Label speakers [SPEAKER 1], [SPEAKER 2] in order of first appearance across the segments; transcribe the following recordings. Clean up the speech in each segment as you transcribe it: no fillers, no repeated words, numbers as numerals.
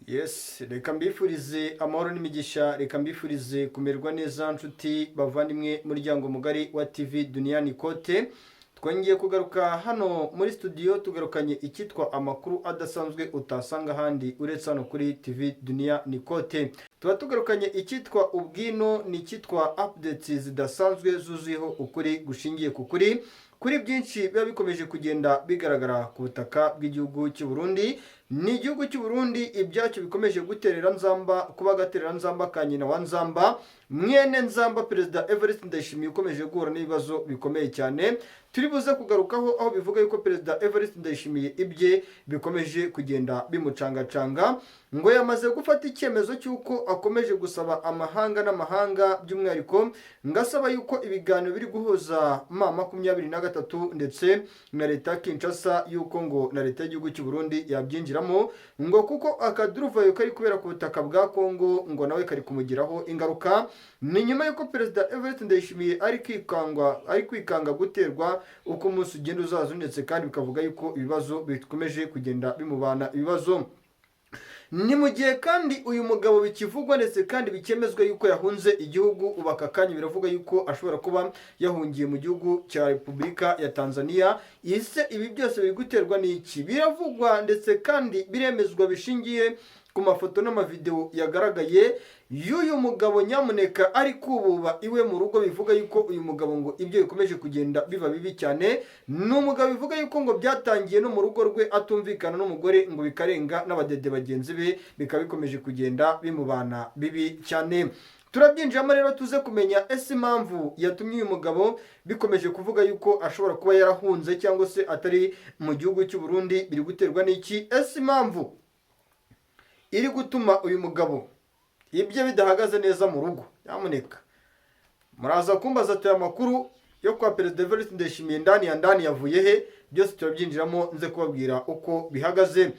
[SPEAKER 1] Yes, reka mbifurize amahoro n'imigisha, reka mbifurize kumererwa neza, nshuti bavandimwe, muryango mugari wa TV Duniani Kote. Twongeye kugaruka hano muri studio, tugarukanye icyitwa amakuru adasanzwe utasanga ahandi uretse hano kuri TV Duniani Kote. Tuba tugarukanye icyitwa ubwino, ni icyitwa updates zidasanzwe zuzuyeho ukuri gushingiye ku kuri, kuri byinshi biba bikomeje kugenda bigaragara ku butaka bw'igihugu cy'u Burundi. Ni igihugu cy'u Burundi ibyacyo bikomeje guterera nzamba, kuba gaterera nzamba ka nyina wa nzamba, mwene nzamba, Perezida Evariste Ndayishimiye, ukomeje guhura n'ibibazo bikomeye cyane turi buze kugarukaho, aho bivuga yuko Perezida Evariste Ndayishimiye ibye bikomeje kugenda bimucangacanga. Ngo yamaze gufata icyemezo cy'uko akomeje gusaba amahanga n'amahanga, by'umwihariko ngo asaba yuko ibiganiro biri guhuza M23 ndetse na leta ya Kinshasa, yuko ngo na leta y'igihugu cy'u Burundi yabyinjiramo, ngo kuko akaduruvayo kari kubera ku butaka bwa Kongo ngo nawe kari kumugiraho ingaruka. Ni nyuma y'uko Perezida Evariste Ndayishimiye ari kwikanga guterwa uko umunsi ugenda uzaza, ndetse kandi bikavuga yuko ibibazo bikomeje kugenda bimubana ibibazo. Ni mu gihe kandi uyu mugabo bikivugwa ndetse kandi bikemezwa yuko yahunze igihugu. Ubu aka kanya biravuga yuko ashobora kuba yahungiye mu gihugu cya Repubulika ya Tanzania. Ese ibi byose biri guterwa n'iki? Biravugwa ndetse kandi biremezwa bishingiye ku mafoto n'amavideo yagaragaye y'uyu mugabo, nyamuneka, ari kububa iwe mu rugo. Bivuga yuko uyu mugabo ngo ibyo bikomeje kugenda biba bibi cyane. Ni umugabo bivuga yuko ngo byatangiye no mu rugo rwe atumvikana n'umugore, ngo bikarenga n'abadede bagenzi be, bikaba bikomeje kugenda bimubana bibi cyane. Turabyinjiramo rero tuze kumenya ese impamvu yatumye uyu mugabo bikomeje kuvuga yuko ashobora kuba yarahunze cyangwa se atari mu gihugu cy'u Burundi, biri guterwa n'iki? Ese impamvu iri gutuma uyu mugabo ibye bidahagaze neza mu rugo? Nyamuneka muraza kumbaza ati: "Aya makuru yo kwa Perezida Evariste Ndayishimiye ndani ya ndani yavuye he?" Byose turabyinjiramo, nze kubabwira uko bihagaze.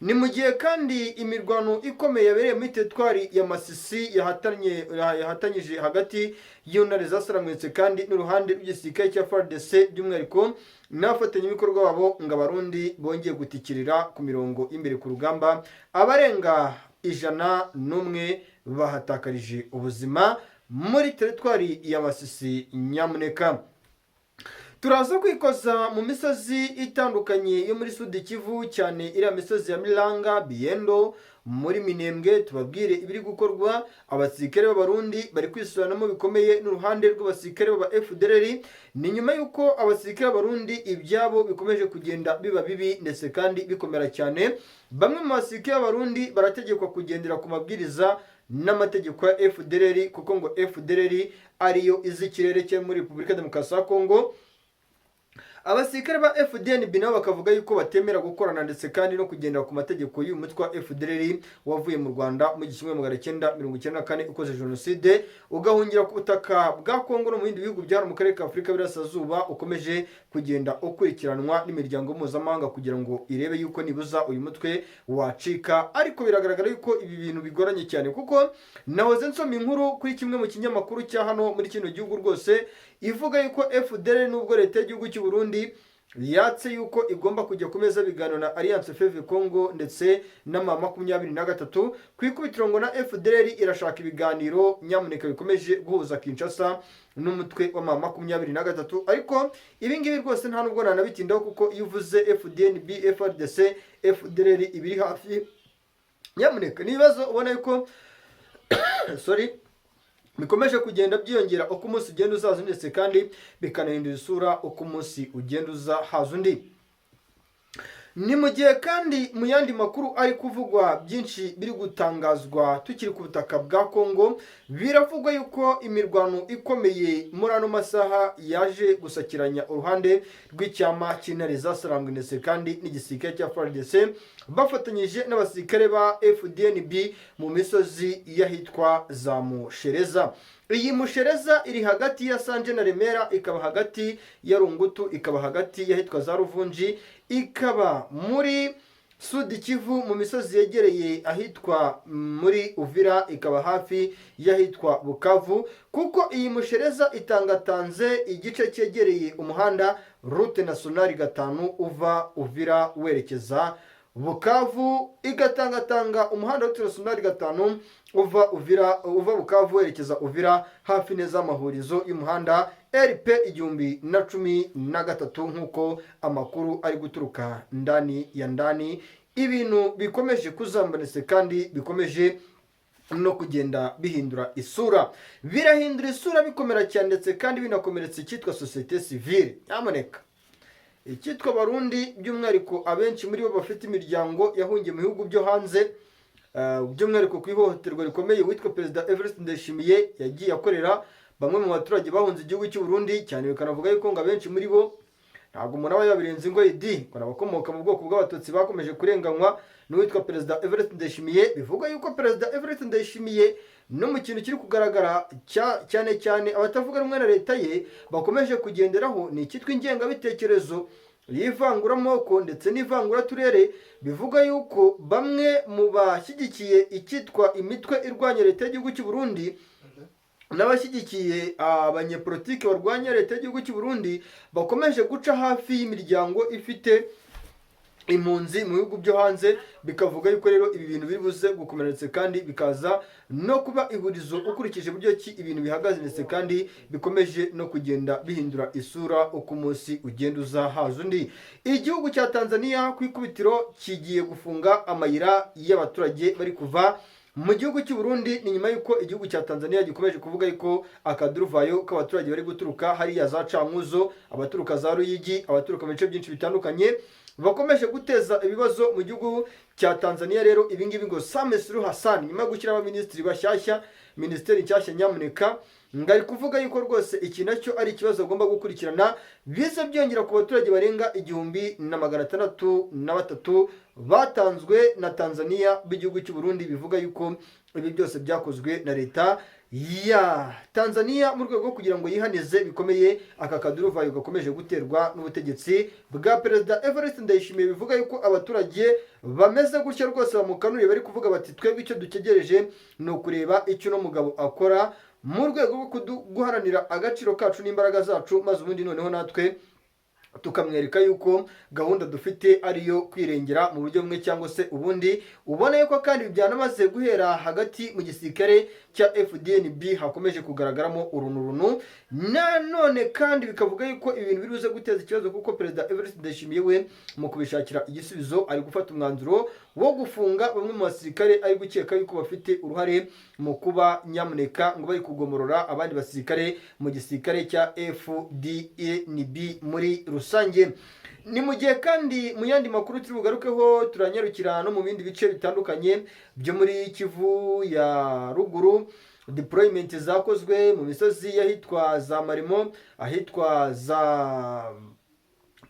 [SPEAKER 1] Ni mu gihe kandi imirwano ikomeye yabereye muri teritwari ya Masisi yahatanyije hagati y'intare zasaramwetse kandi n'uruhande rw'igisirikare cya FARDC, by'umwihariko n'abafatanyabikorwa babo, ngo Abarundi bongeye gutikirira ku mirongo y'imbere ku rugamba, abarenga 101 bahatakarije ubuzima muri teritwari ya Masisi. Nyamuneka turaza kwikoza mu misozi itandukanye yo muri Sud Kivu, cyane iriya misozi ya Milanga, Biyendo, muri Minembwe, tubabwire ibiri gukorwa. Abasirikare b'Abarundi bari kwisuranamo bikomeye n'uruhande rw'abasirikare b'aba FDLR. Ni nyuma y'uko abasirikare b'Abarundi ibyabo bikomeje kugenda biba bibi ndetse kandi bikomera cyane. Bamwe mu basirikare b'Abarundi barategekwa kugendera ku mabwiriza n'amategeko ya FDLR, kuko ngo FDLR ariyo izi ikirere cyo muri Repubulika Demokarasi ya Kongo. Abasirikare ba FDNB nabo bakavuga yuko batemera gukorana ndetse kandi no kugendera ku mategeko y'uyu mutwe wa FDLR wavuye mu Rwanda mu 1994, ukoze jenoside, ugahungira ku butaka bwa Kongo no mu bindi bihugu byari mu karere ka Afurika y'Iburasirazuba, ukomeje kugenda ukurikiranwa n'imiryango mpuzamahanga kugira ngo irebe yuko nibuza uyu mutwe wacika. Ariko biragaragara yuko ibi bintu bigoranye cyane, kuko nahoze nsoma inkuru kuri kimwe mu kinyamakuru cya hano muri kino gihugu rwose, ivuga yuko FDLR, nubwo leta y'igihugu cy'u Burundi yatse yuko igomba kujya ku meza biganiro na Alliance Fleuve Congo ndetse n'ama 23, ku ikubitiro ngo na FDLR irashaka ibiganiro, nyamuneka, bikomeje guhuza Kinshasa n'umutwe wa M23. Ariko ibi ngibi rwose nta nubwo nanabitindaho, kuko iyo uvuze FDNB, FARDC, FDLR ibiri hafi. Nyamuneka ni ibibazo ubona yuko, sorry, bikomeje kugenda byiyongera uko umunsi ugenda uzaza, ndetse kandi bikanahindura isura uko umunsi ugenda uza haza undi. Ni mu gihe kandi mu yandi makuru ari kuvugwa, byinshi biri gutangazwa tukiri ku butaka bwa Kongo, biravugwa yuko imirwano ikomeye muri ano masaha yaje gusakiranya uruhande rw'icyama cy'intare zasarambwe ndetse kandi n'igisirikare cya FARDC bafatanyije n'abasirikare ba FDNB mu misozi y'ahitwa za Mushereza. Iyi Mushereza iri hagati ya Sanje na Remera, ikaba hagati ya Rungutu, ikaba hagati y'ahitwa za Ruvunji, ikaba muri Sud Kivu mu misozi yegereye ahitwa muri Uvira, ikaba hafi y'ahitwa Bukavu, kuko iyi Mushereza itangatanze igice cyegereye umuhanda route nationale 5 uva Uvira werekeza Bukavu, igatangatanga umuhanda wa Route 5 uva Uvira, uva Bukavu werekeza Uvira, hafi neza y'amahurizo y'umuhanda RP 1013. Nk'uko amakuru ari guturuka ndani ya ndani, ibintu bikomeje kuzambanitse kandi bikomeje no kugenda bihindura isura, birahindura isura bikomera cyane, ndetse kandi binakomeretsa icyitwa société civile. Nyamuneka, icyitwa Barundi, by'umwihariko abenshi muri bo bafite imiryango yahungiye mu bihugu byo hanze, by'umwihariko ku ihohoterwa rikomeye witwa Perezida Evariste Ndayishimiye yagiye akorera bamwe mu baturage bahunze igihugu cy'u Burundi cyane, bikanavuga yuko ngo abenshi muri bo ntabwo umuntu aba yabirenze ingoyi di, ngo abakomoka mu bwoko bw'Abatutsi bakomeje kurenganywa n'uwitwa Perezida Evariste Ndayishimiye. Bivuga yuko Perezida Evariste Ndayishimiye no mu kintu kiri kugaragara cyane cyane abatavuga rumwe na leta ye bakomeje kugenderaho ni icyitwa ingengabitekerezo y'ivanguramoko ndetse n'ivanguraturere. Bivuga yuko bamwe mu bashyigikiye icyitwa imitwe irwanya leta y'igihugu cy'u Burundi n'abashyigikiye abanyepolitiki barwanya leta y'igihugu cy'u Burundi bakomeje guca hafi y'imiryango ifite impunzi mu bihugu byo hanze. Bikavuga yuko rero ibi bintu biri buze gukomera ndetse kandi bikaza no kuba ihurizo ukurikije uburyo ki ibintu bihagaze, ndetse kandi bikomeje no kugenda bihindura isura uko umunsi ugenda uza haza undi. Igihugu cya Tanzania ku ikubitiro kigiye gufunga amayira y'abaturage bari kuva mu gihugu cy'u Burundi. Ni nyuma y'uko igihugu cya Tanzania gikomeje kuvuga yuko akaduruvayo k'abaturage bari guturuka hariya za Cankuzo, abaturuka za Ruyigi, abaturuka mu bice byinshi bitandukanye bakomeje guteza ibibazo mu gihugu cya Tanzania. Rero ibingibi ngo Samia Suluhu Hassan, nyuma yo gushyiraho abaminisitiri bashyashya, minisiteri nshyashya, nyamuneka ngo ari kuvuga yuko rwose iki nacyo ari ikibazo agomba gukurikirana, biza byongera ku baturage barenga 1603 batanzwe na Tanzania b'igihugu cy'u Burundi. Bivuga yuko ibi byose byakozwe na leta ya Tanzania mu rwego rwo kugira ngo yihanize bikomeye aka kaduruvayo gakomeje guterwa n'ubutegetsi bwa Perezida Evariste Ndayishimiye. Bivuga yuko abaturage bameze gutya rwose bamukanuriye, bari kuvuga bati: "Twebwe icyo dutegereje ni ukureba icyo uno mugabo akora mu rwego rwo guharanira agaciro kacu n'imbaraga zacu, maze ubundi noneho natwe tukamwereka yuko gahunda dufite ariyo kwirengera mu buryo bumwe cyangwa se ubundi." Ubona yuko kandi byanamaze guhera hagati mu gisirikare cya FDNB hakomeje kugaragaramo urunturuntu. Nanone kandi bikavuga yuko ibintu biri buze guteza ikibazo, kuko Perezida Evariste Ndayishimiye we mu kubishakira igisubizo ari gufata umwanzuro wo gufunga bamwe mu basirikare ari gukeka yuko bafite uruhare mu kuba nyamuneka ngo bari kugomorora abandi basirikare mu gisirikare cya FDNB muri rusange. Ni mu gihe kandi mu yandi makuru turi bugarukeho, turanyarukira no mu bindi bice bitandukanye byo muri Kivu ya Ruguru. Deployment zakozwe mu misozi y'ahitwa za Marimo, ahitwa za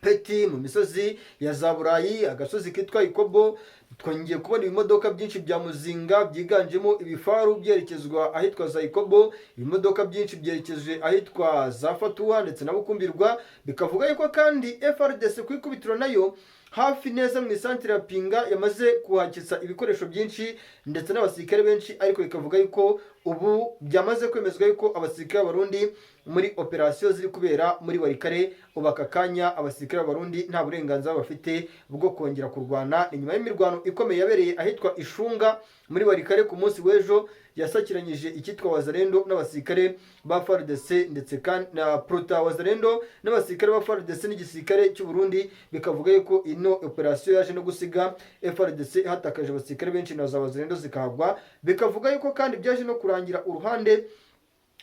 [SPEAKER 1] Peti, mu misozi ya za Burayi, agasozi kitwa Ikobo. Twongeye kubona ibimodoka byinshi bya muzinga byiganjemo ibifaru byerekezwa ahitwa za Ikobo, ibimodoka byinshi byerekeje ahitwa za Fatuwa ndetse na Bukumbirwa. Bikavuga yuko kandi FARDC ku ikubitiro nayo hafi neza mu isantire ya Pinga yamaze kuhakisa ibikoresho byinshi ndetse n'abasirikare benshi. Ariko bikavuga yuko ubu byamaze kwemezwa yuko abasirikare b'Abarundi muri operasiyo ziri kubera muri Walikale, ubu aka kanya abasirikare b'Abarundi nta burenganzira bafite bwo kongera kurwana. Ni nyuma y'imirwano ikomeye yabereye ahitwa Ishunga muri Walikale ku munsi w'ejo, yasakiranyije icyitwa Wazalendo n'abasirikare ba FARDC, ndetse kandi na Prota Wazalendo n'abasirikare ba FARDC n'igisirikare cy'u Burundi. Bikavuga yuko ino operasiyo yaje no gusiga FARDC hatakaje abasirikare benshi na za Wazalendo zikahagwa. Bikavuga yuko kandi byaje no kurangira uruhande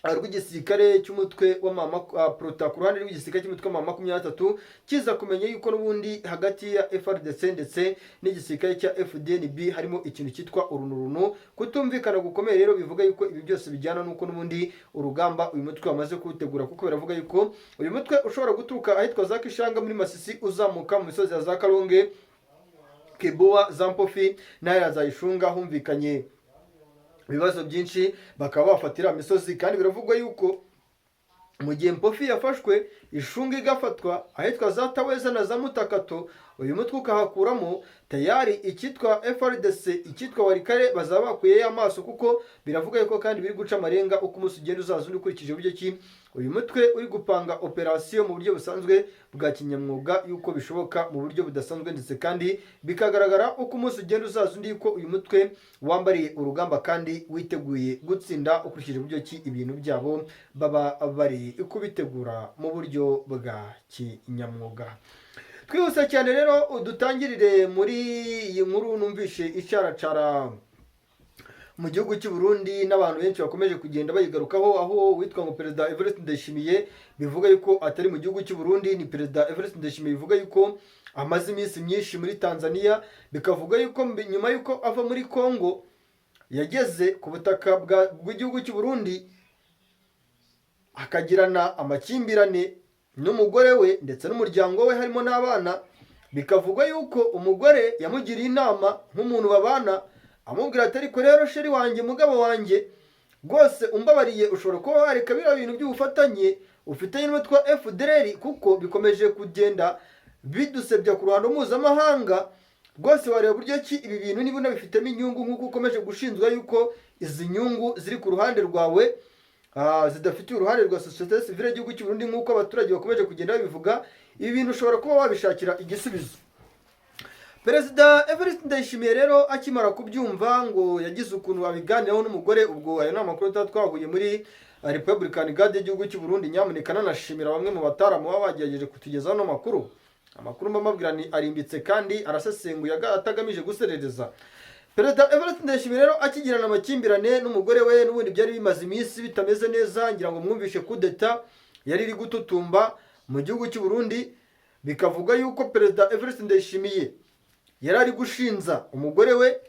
[SPEAKER 1] rw'igisirikare cy'umutwe wa mama Prota, ku ruhande rw'igisirikare cy'umutwe wa mama 23, kiza kumenya yuko n'ubundi hagati ya FARDC ndetse n'igisirikare cya FDNB harimo ikintu cyitwa urunturuntu, kutumvikana gukomeye. Rero bivuga yuko ibi byose bijyana n'uko n'ubundi urugamba uyu mutwe wamaze kuwutegura, kuko biravuga yuko uyu mutwe ushobora guturuka ahitwa za Kishanga muri Masisi, uzamuka mu misozi ya za Kalonge, Kibuwa, za Mpofi n'aya za Ishunga humvikanye ibibazo byinshi, bakaba bafatira imisozi. Kandi biravugwa yuko mu gihe Mpofi yafashwe, Ishunga igafatwa, ahitwa za Taweza na za Mutakato. Uyu mutwe ukahakuramo tayari icyitwa FARDC, icyitwa Walikale, bazaba bakuyeyo amaso, kuko biravuga yuko kandi biri guca amarenga uko umunsi ugenda uzaza undi, ukurikije uburyo ki uyu mutwe uri gupanga operasiyo mu buryo busanzwe bwa kinyamwuga, yuko bishoboka mu buryo budasanzwe, ndetse kandi bikagaragara uko umunsi ugenda uzaza undi yuko uyu mutwe wambariye urugamba kandi witeguye gutsinda, ukurikije uburyo ki ibintu byabo baba bari kubitegura mu buryo bwa kinyamwuga. Twihuse cyane rero, dutangirire muri iyi nkuru numvishe icaracara mu gihugu cy'u Burundi n'abantu benshi bakomeje kugenda bayigarukaho, aho witwa ngo Perezida Evariste Ndayishimiye bivuga yuko atari mu gihugu cy'u Burundi. Ni Perezida Evariste Ndayishimiye bivuga yuko amaze iminsi myinshi muri Tanzania, bikavuga yuko nyuma yuko ava muri Congo yageze ku butaka bw'igihugu cy'u Burundi, akagirana amakimbirane n'umugore we ndetse n'umuryango we, harimo n'abana. Bikavugwa yuko umugore yamugiriye inama nk'umuntu babana, amubwira ati: "Ariko rero chéri wanjye, mugabo wanjye, rwose umbabariye ushobora kuba wareka biriya bintu by'ubufatanye ufitanye n'umutwe wa FDLR, kuko bikomeje kugenda bidusebya ku ruhando mpuzamahanga. Rwose wareba uburyo ki ibi bintu niba unabifitemo inyungu, nk'uko ukomeje gushinjwa yuko izi nyungu ziri ku ruhande rwawe, zidafitiye uruhande rwa sosiyete sivile y'igihugu cy'u Burundi, nk'uko abaturage bakomeje kugenda babivuga, ibi bintu ushobora kuba wabishakira igisubizo." Perezida Evariste Ndayishimiye rero akimara kubyumva, ngo yagize ukuntu abiganiraho n'umugore. Ubwo ayo ni amakuru tuba twahuye muri Republican Guard y'igihugu cy'u Burundi. Nyamuneka nanashimira bamwe mu bataramu baba bagerageje kutugezaho ano makuru. Amakuru mbabwira ni arimbitse kandi arasesenguye, atagamije guserereza. Perezida Evariste Ndayishimiye rero akigirana amakimbirane n'umugore we, n'ubundi byari bimaze iminsi bitameze neza. Ngira ngo mwumvishe kudeta yari iri gututumba mu gihugu cy'u Burundi. Bikavuga yuko Perezida Evariste Ndayishimiye yari ari gushinza umugore we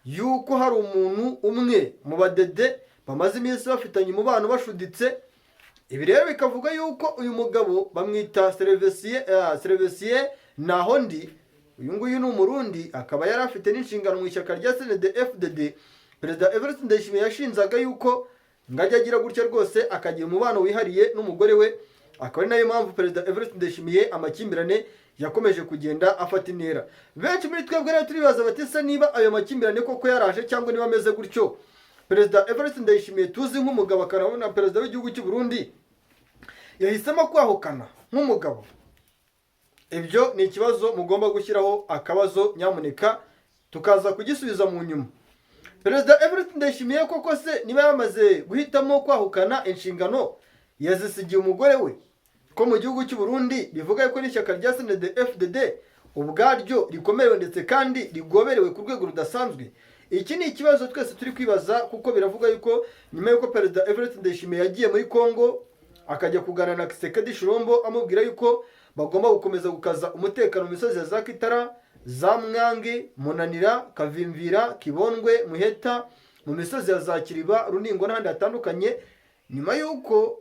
[SPEAKER 1] yuko hari umuntu umwe mu badede bamaze iminsi bafitanye umubano, bashuditse. Ibi rero bikavuga yuko uyu mugabo bamwita Serivisiye Nahondi. Uyu nguyu ni Umurundi, akaba yari afite n'inshingano mu ishyaka rya CNDD FDD. Perezida Evariste Ndayishimiye yashinzaga yuko ngo ajya agira gutya rwose akagira umubano wihariye n'umugore we, akaba ari nayo mpamvu Perezida Evariste Ndayishimiye amakimbirane yakomeje kugenda afata intera. Benshi muri twebwe rero turibaza bati: "Se niba ayo makimbirane koko yaraje, cyangwa niba ameze gutyo, Perezida Evariste Ndayishimiye tuzi nk'umugabo, akanabona perezida w'igihugu cy'u Burundi, yahisemo kwahukana nk'umugabo?" Ibyo ni ikibazo mugomba gushyiraho akabazo, nyamuneka tukaza kugisubiza mu nyuma. Perezida Evariste Ndayishimiye koko se niba yamaze guhitamo kwahukana, inshingano yazisigiye umugore we, ko mu gihugu cy'u Burundi bivuga yuko n'ishyaka rya CNDD FDD ubwaryo rikomerewe ndetse kandi rigoberewe ku rwego rudasanzwe? Iki ni ikibazo twese turi kwibaza, kuko biravuga yuko nyuma y'uko Perezida Evariste Ndayishimiye yagiye muri Congo akajya kuganira na Tshisekedi Tshilombo, amubwira yuko bagomba gukomeza gukaza umutekano mu misozi ya za Kitara, za Mwange, Munanira, Kavimvira, Kibondwe, Muheta, mu misozi ya za Kiriba, Runingo n'ahandi hatandukanye, nyuma y'uko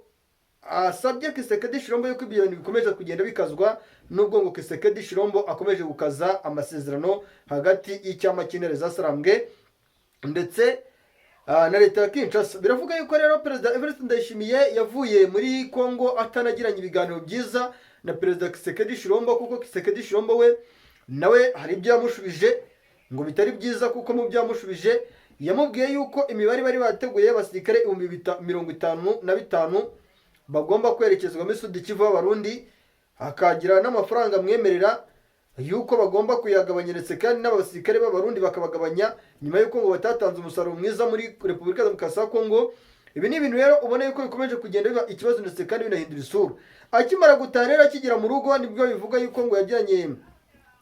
[SPEAKER 1] asabye Tshisekedi Tshilombo yuko ibyo bintu bikomeje kugenda bikazwa, nubwo ngo Tshisekedi Tshilombo akomeje gukaza amasezerano hagati y'icyama cy'Intare za Sarambwe ndetse na leta ya Kinshasa. Biravuga yuko rero Perezida Evariste Ndayishimiye yavuye muri Congo atanagiranye ibiganiro byiza na Perezida Tshisekedi Tshilombo, kuko Tshisekedi Tshilombo we nawe hari ibyo yamushubije ngo bitari byiza, kuko mu byo yamushubije yamubwiye yuko imibare bari bateguye y'abasirikare 55,000 bagomba kwerekezwa muri Sud Kivu b'Abarundi, hakagira n'amafaranga amwemerera yuko bagomba kuyagabanya, ndetse kandi n'abasirikare b'Abarundi bakabagabanya, nyuma y'uko ngo batatanze umusaruro mwiza muri Repubulika Demokarasi ya Kongo. Ibi ni ibintu rero ubona yuko bikomeje kugenda biba ikibazo, ndetse kandi binahindura isura. Akimara gutaha rero, akigera mu rugo, nibwo bivuga yuko ngo yagiranye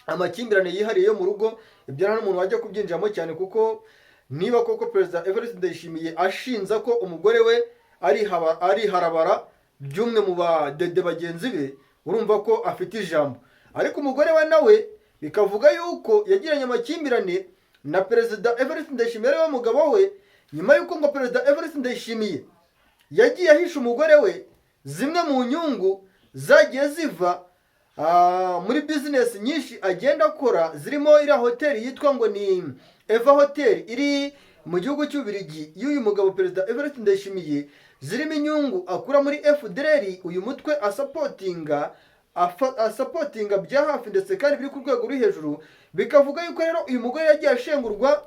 [SPEAKER 1] amakimbirane yihariye yo mu rugo. Ibyo nta n'umuntu wajya kubyinjiramo cyane, kuko niba koko Perezida Evariste Ndayishimiye ashinza ko umugore we ari harabara by'umwe mu badede bagenzi be, urumva ko afite ijambo. Ariko umugore we nawe bikavuga yuko yagiranye amakimbirane na Perezida Evariste Ndayishimiye, ariwe mugabo we, nyuma y'uko ngo Perezida Evariste Ndayishimiye yagiye ahisha umugore we zimwe mu nyungu zagiye ziva muri bizinesi nyinshi agenda akora, zirimo iriya hoteli yitwa ngo ni Eva Hoteli iri mu gihugu cy'Ububiligi y'uyu mugabo Perezida Evariste Ndayishimiye, zirimo inyungu akura muri FDLR, uyu mutwe asapotinga. Asupportinga bya hafi ndetse kandi biri ku rwego ruri hejuru. Bikavuga yuko rero uyu mugore yagiye ashengurwa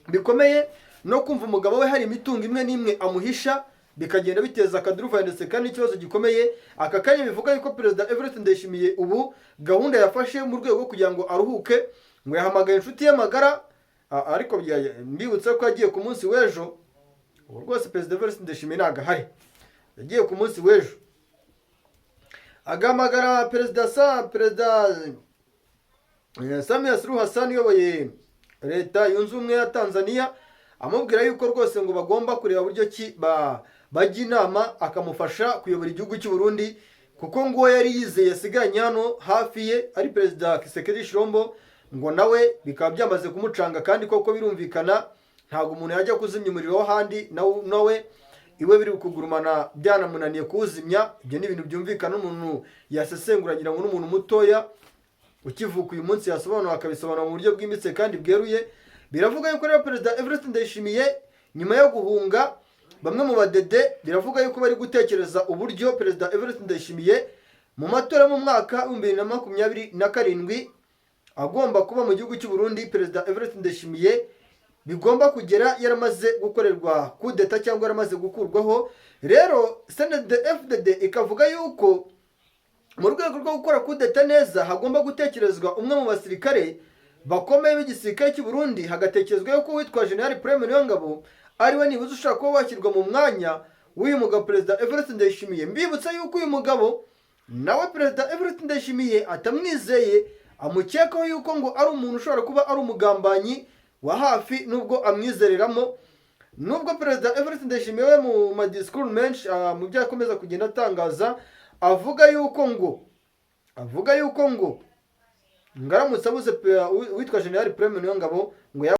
[SPEAKER 1] bikomeye no kumva umugabo we hari imitungo imwe n'imwe amuhisha, bikagenda biteza akaduruvayo ndetse kandi n'ikibazo gikomeye. Aka kanya bivuga yuko Perezida Evariste Ndayishimiye ubu gahunda yafashe mu rwego rwo kugira ngo aruhuke, ngo yahamagaye inshuti ye magara, ariko mbibutsa ko yagiye ku munsi w'ejo. Ubu rwose Perezida Evariste Ndayishimiye ntabwo ahari, yagiye ku munsi w'ejo, agahamagara Perezida Samia Suluhu Hassan uyoboye Leta Yunze Ubumwe ya Tanzania, amubwira yuko rwose ngo bagomba kureba buryo ki bajya inama, akamufasha kuyobora igihugu cy'u Burundi, kuko ngo uwo yari yizeye yasigaranye hano hafi ye ari Perezida Tshisekedi Tshilombo, ngo nawe bikaba byamaze kumucanga. Kandi koko birumvikana, ntabwo umuntu yajya kuzimya umuriro w'ahandi nawe iwe biri kugurumana byanamunaniye kuwuzimya. Ibyo ni ibintu byumvikana, umuntu yasesengura, ngira ngo n'umuntu mutoya ukivuka uyu munsi yasobanura, akabisobanura mu buryo bwimbitse kandi bweruye. Biravuga yuko rero Perezida Evariste Ndayishimiye nyuma yo guhunga bamwe mu badede, biravuga yuko bari gutekereza uburyo Perezida Evariste Ndayishimiye mu matora yo mu mwaka wa 2027 agomba kuba mu gihugu cy'u Burundi, Perezida Evariste Ndayishimiye bigomba kugera yaramaze gukorerwa kudeta cyangwa yaramaze gukurwaho. Rero CNDD FDD ikavuga yuko mu rwego rwo gukora kudeta neza hagomba gutekerezwa umwe mu basirikare bakomeye b'igisirikare cy'u Burundi, hagatekerezwa yuko uwitwa General Prime Niyongabo ariwe nibuze ushobora kuba washyirwa mu mwanya w'uyu mugabo Perezida Evariste Ndayishimiye. Mbibutsa yuko uyu mugabo nawe Perezida Evariste Ndayishimiye atamwizeye, amukekaho yuko ngo ari umuntu ushobora kuba ari umugambanyi wa hafi, nubwo amwizereramo, nubwo Perezida Evariste Ndayishimiye we mu madisikuru menshi, mu byo akomeza kugenda atangaza, avuga yuko ngo aramutse abuze witwa General Prime Niyongabo ngo yaba